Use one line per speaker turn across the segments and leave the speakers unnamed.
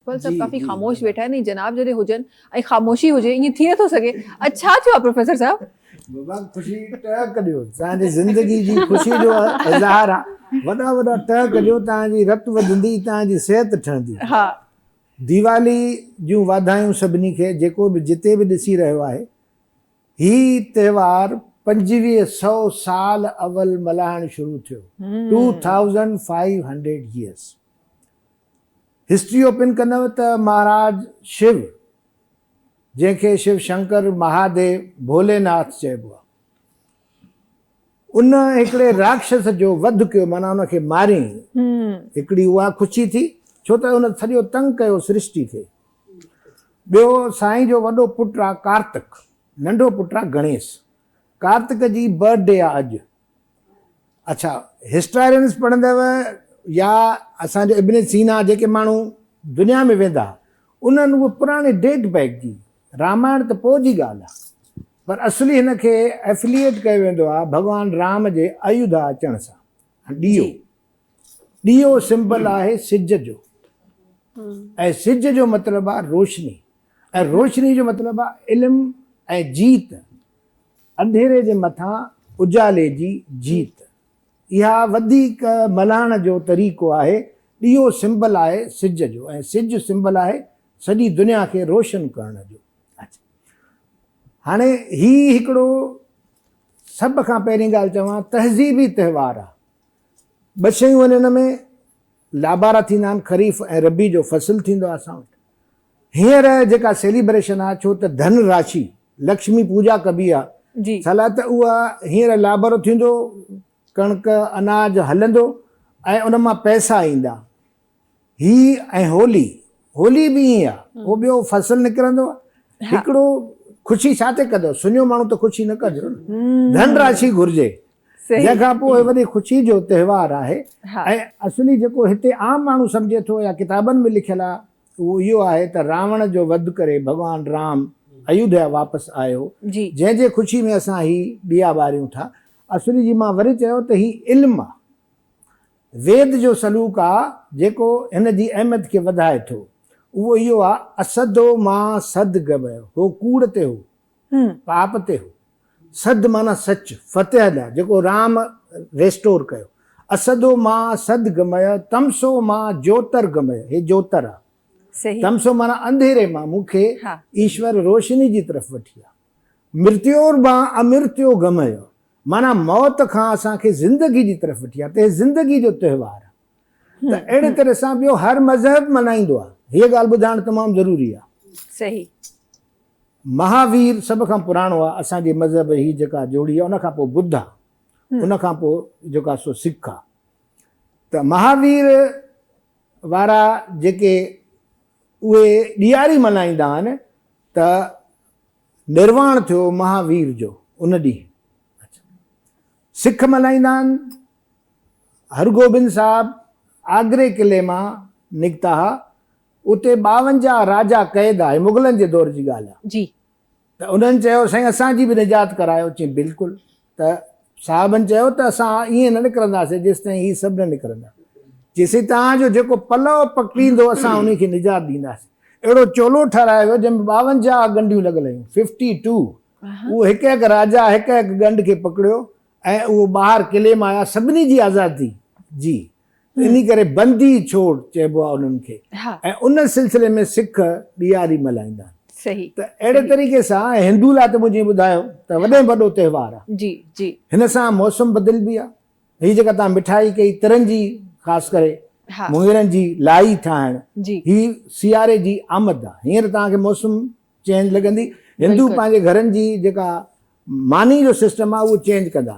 اقبال صاحب ڪافي خاموش ويٺا آهن ۽ جناب جڏهن هجن ۽ خاموشي هجي ائين ٿي نٿو سگهي. اڄ ڇا ٿيو آهي پروفيسر صاحب؟
بابا خوشي ٽهڪ ڏيو توهان جي زندگي جي خوشي جو اظهار آ وڏا وڏا ٽهڪ ڏيو توهان جي رت وڌندي توهان جي صحت ٺهندي.
ها.
ديوالي جون واڌايون سڀني کي جيڪو به جتي به ڏسي رهيو آهي هي تهوار 25 سئو سال اول ملهائڻ شروع ٿيو 2500 ييئرس هسٽري اوپن ڪندؤ ته مهاراج شو جنهن کي شو شنڪر مهاديو ڀولي ناٿ چئبو آهي ان هڪڙي راڪشس جو وڌ ڪيو معنيٰ ان کي ماريائين هڪڙي اها خوشي ٿي ڇو ته ان سڄو تنگ ڪيو سرشٽي کي ٻيو سائين جو وڏو پٽ آ ڪارتڪ ننڍو پٽ آ گڻيش ڪارتڪ جي برٿ ڊي آ اڄ اڇا هسٽارينس پڙهندؤ يا اسان جو ابن سينا جيڪي ماڻهو دنيا ۾ ويندا انهن اهو پراڻي ڊيٽ بيڪ جي رامائڻ ته پوء جي ڳالهه آ پر اصلي هن کي افليئيٽ ڪيو ويندو آ ڀڳوان رام جي ايوڌا اچڻ سان ڏيئو ڏيئو سمبل آهي سج جو ۽ سج جو مطلب آ روشني ۽ روشني جو مطلب آ علم ۽ جيت انڌيري جي مٿان اجالي جي جيت. اها وڌيڪ ملهائڻ جو طريقو آهي. ڏيئو سمبل آهي سج جو ۽ سج سمبل آهي سڄي دنيا کي روشن ڪرڻ جو. اڇا هاڻي هي هڪڙو سڀ کان پهرين ڳالهه چوان تهذيبي تهوار آهي. ٻه شيون آهن ان ۾ لابارا ٿيندا آهن خريف ۽ ربيع جو فصل ٿيندو آهي اسان وٽ. هينئر جيڪا سيليبريشن آ ڇو ته ڌن راشي لڪشمي پوڄا ڪبي آ ڇا لاء ته اها هينئر لابارو ٿيندو ڪڻڪ اناج هلندو ۽ ان مان پئسا ايندا هي ۽ هولي هولي به ائين آ هو ٻيو فصل نڪرندو آ هڪڙو خوشي ڇا تي ڪندو سڃو ماڻهو ته خوشي نه ڪندو ڌن راشي گهرجي جنهن کان پوء وڏي خوشي جو تهوار آهي ۽ اصلي جيڪو هتي عام ماڻهو سمجهي ٿو يا ڪتابن ۾ لکيل آ اهو اهو آهي ته راوڻ جو وڌ ڪري ڀڳوان رام ايوڌيا واپس آيو، جنهن جي خوشي ۾ اسان هي ڏيئا ٻاريون ٿا. اصلي جي مان وري چيو ته هي علم آ. ويد جو سلوڪ آ جيڪو هن جي اهميت کي وڌائي ٿو. اهو اهو آ اسدو مان سد گبيو. هو ڪوڙ تي هو. پاپ تي هو. سد معنيٰ سچ، فتح لاء، جيڪو رام ريسٽور ڪيو. اسدو مان سد گمئه، تمسو مان جوتر گمئه، هي جوتر آ. تمسو معنيٰ انڌيري مان مون کي ايشور روشني جي طرف وٺي آ. مرتيور مان امرتيو گمئه، معنيٰ موت کان اسان کي زندگي جي طرف وٺي آ ته هي زندگي جو تهوار آ. ته اهڙي طرح سان ٻيو هر مذهب ملهائيندو آ. هيء ڳالهه ٻڌائڻ تمام ضروري آ. مهاوير سڀ کان پراڻو آ اسان جي مذهب هي جيڪا جوڙي آ ان کان پوء ٻڌ آ ان کان پوء جيڪا سو سک آ ته مهاوير وارا جيڪي اهي ڏياري ملهائيندا آهن ته نرواڻ ٿيو مهاوير جو ان ڏينهن سک ملهائيندا آهن هرگوبند صاحب آگري قلعي مان نڪتا ها اتي 52 راجا قيد آهي، مغلن جي دور جي ڳالهه آهي. ته انهن چيو سائين اسان جي به نجات ڪرايو، چيائين بلڪل. ته صاحبن چيو ته اسان ائين نه نڪرنداسين جيستائين هي سڀ نه نڪرندا. جيسين توهان جو جيڪو پلئه پڪڙيندو اسان انهي کي نجات ڏينداسين. اهڙو چولو ٺهرايو ويو جنهن ۾ 52 ڳنڍيون لڳل هيون، ففٽي ٽو. اهو هڪ هڪ راجا هڪ هڪ ڳنڍ کي پڪڙيو ۽ اهو ٻاهر قلعي مان آيا سڀني جي آزادي جي. انهي ڪري بندي ڇوڙ چئبو آهي انهن کي ۽ ان سلسلي ۾ سک ڏياري ملهائيندا آهن. ته اهڙي طريقي سان ۽ هندو لاء ته مون جيئن ٻڌايو ته وڏي ۾ وڏو تهوار آهي. هن سان موسم بدلبي آهي. هي جيڪا توهان مٺائي ڪئي ترن جي خاص ڪري مڱيرن جي لائي ٺاهڻ هي سياري جي آمد آهي. هينئر توهان کي موسم چينج لڳندي. هندو پنهنجي گهرن جي جيڪا ماني جو سسٽم آهي اهو چينج ڪندا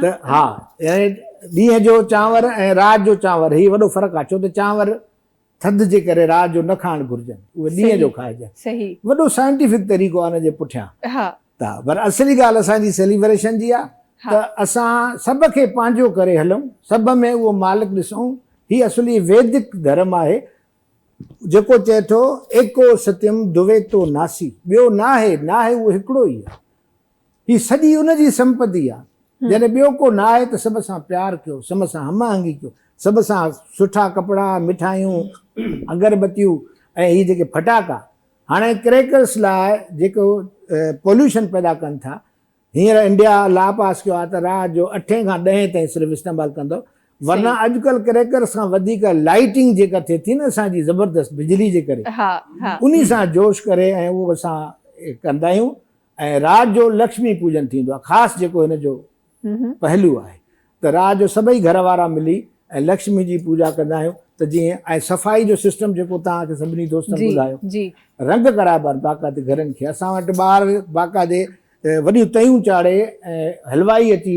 ته ها يعني ڏينهن جو چانور ۽ رات جو چانور هي وڏو فرق آهي ڇو ته چانور ٿڌ جي ڪري رات جو نه کائڻ گهرجن اهي ڏينهن جو کائجن وڏو سائنٽيفڪ طريقو آهي ان جي پٺيان ته پر اصلي ڳالهه اسان جي سيليبريشن جي آهي ته اسان سڀ کي پنهنجو ڪري هلون سڀ ۾ اهو مالڪ ڏسون هي اصلي ويدڪ ڌرم آهي جيڪو چئي ٿو ايڪو ستيم دويتو ناسي، ٻيو ناهي، ناهي اهو هڪڙو ئي آهي. هي سڄي ان جي سمپتي آهي. جڏهن ٻيو ڪو ناهي ته سڀ سان پيار ڪيو، سڀ سان هم آهنگي ڪيو، سڀ سان سٺا ڪپڙا، مٺايون، اگربتيون ۽ هي جيڪي ڦٽاڪا هاڻي ڪريڪرس لاء جيڪو پوليوشن پيدا ڪن ٿا، هينئر انڊيا لا پاس ڪيو آهي ته رات جو اٺين کان ڏهين تائين صرف استعمال ڪندو، ورنه اڄڪلهه ڪريڪرس کان وڌيڪ لائيٽنگ جيڪا ٿئي ٿي نه اسان جي زبردست بجلي جي ڪري انهي سان جوش ڪري ۽ اهو اسان ڪندا آهيون ۽ رات جو لڪشمي پوڄن ٿيندو آهي خاص جيڪو هن جو پهلو آهي ته رات جو سڀئي گهر وارا ملي ۽ لڪشمي جي پوڄا ڪندا آهيون ته جيئن ۽ صفائي جو سسٽم جيڪو توهان کي سڀني دوستن ٻڌايو رنگ ڪرائبا آهن باقاعدي گهرن کي اسان وٽ ٻار باقاعدي وڏيون تيون چاڙهي ۽ حلوائي اچي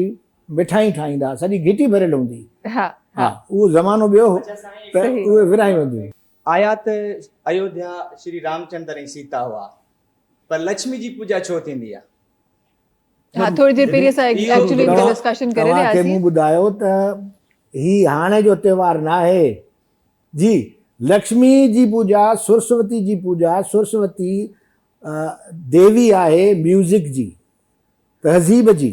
مٺايون ٺاهيندا هئا سڄي گهٽي ڀريل هوندي هئي ها اهو زمانو ٻيو هو ته اهي ورهايون وينديون هيون.
آيا ته ايوڌيا شري رامچندر ۽ سيتا هئا پر لڇمي جي پوڄا ڇو ٿيندي آ؟
ها ٿوري دير پهرين اسان ايڪچولي ان تي ڊسڪشن ڪري رهيا
توهان کي مون ٻڌايو ته هي هاڻي جو تهوار ناهي جي لڪشمي جي پوڄا سرسوتي جي پوڄا سرسوتي ديوي آهي ميوزڪ جي تهذيب جي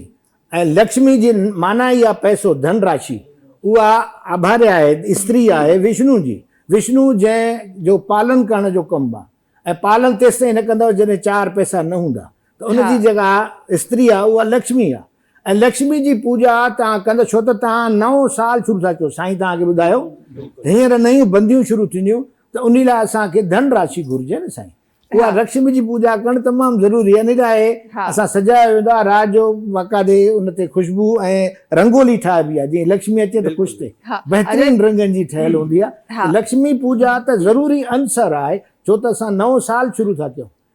۽ لڪشمي جي معنيٰ ئي آهي پئسو ڌن راشي اها آڀاري آهي استري آهي وشنو جي وشنو جنهن جو پالن ڪرڻ جو ڪم آهي ۽ پالن تيستائين نه ڪندو جڏهن چار پئسا نه هوندا ته ان جي جيڪا استري آهي اها لڪشمي آهي ۽ لڪشمي جي پوڄا توهان ڪندو ڇو ته توهان نئون سال شروع ٿا ڪيو سائين توهان کي ٻڌايو هينئر نيون بنديون شروع ٿينديون ته انهي لاء اسان کي ڌن راشي گهرجي نه سائين اها لڪشمي جي پوڄا ڪرڻ تمام ضروري آهي انهي لاء اسان سجايو ويندو آهي رات جو باقاعدي ان تي خوشبو ۽ رنگولي ٺاهبي آهي جيئن لڪشمي اچي ته خوش ٿئي بهترين رنگن جي ٺهيل هوندي آهي لڪشمي پوڄا ته ضروري عنصر آهي ڇو ته اسان نئون سال شروع ٿا ڪيون.